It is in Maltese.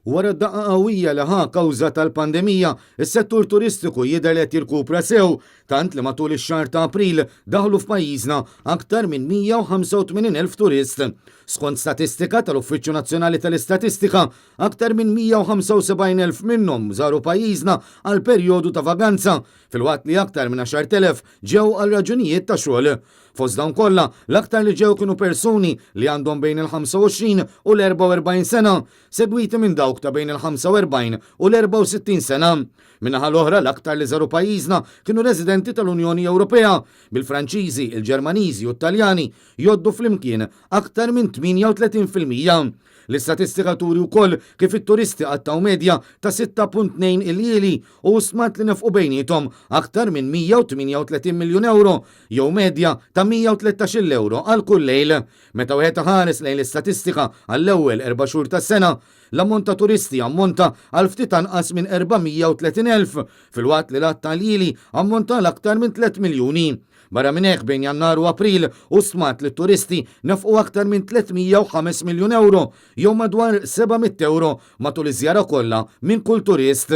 Wara d-daqqa qawwija li ħa kawża tal-pandemija, is-settur turistiku jidher li qed jirkupra sew, tant li matul ix-xahar ta' April daħlu f'pajjiżna aktar minn 185,000 turist. Skont statistika tal-Uffiċċju Nazzjonali tal-Istatistika, aktar minn 175,000 minnhom żaru pajjiżna għal perjodu ta' vaganza, filwaqt li aktar minn 10,000 ġew għal raġunijiet ta' xogħol. Fost dawn kollha, l-aktar li ġew kienu persuni li għandhom bejn il-25 u l-44 sena, segwiti minn dawk ta' bejn il-45 u l-64 sena. Min-naħa l-oħra, l-aktar li żaru pajjiżna kienu residenti tal-Unjoni Ewropea, bil-Franċiżi, il-Ġermaniżi u t-Taljani jgħoddu flimkien aktar minn 38%. L-istatistika turi wkoll kif it-turisti qattgħu medja ta' 6.2 iljieli u stmat li nefqu bejniethom aktar minn 138 miljun ewro, jew medja ta' 113-il ewro għal kull lejl. Meta wieħed iħares lejn l-istatistika għall-ewwel erba' xhur tas-sena, l-ammont ta' turisti ammonta għal ftit anqas minn 430,000, filwaqt li l-għadd ta' ljieli ammonta għal aktar minn tliet miljuni. Barra minn hekk, bejn Jannar u April, hu stmat li t-turisti nefqu aktar minn 305 miljun ewro, jew madwar 700 ewro matul iż-żjara kollha minn kull turist.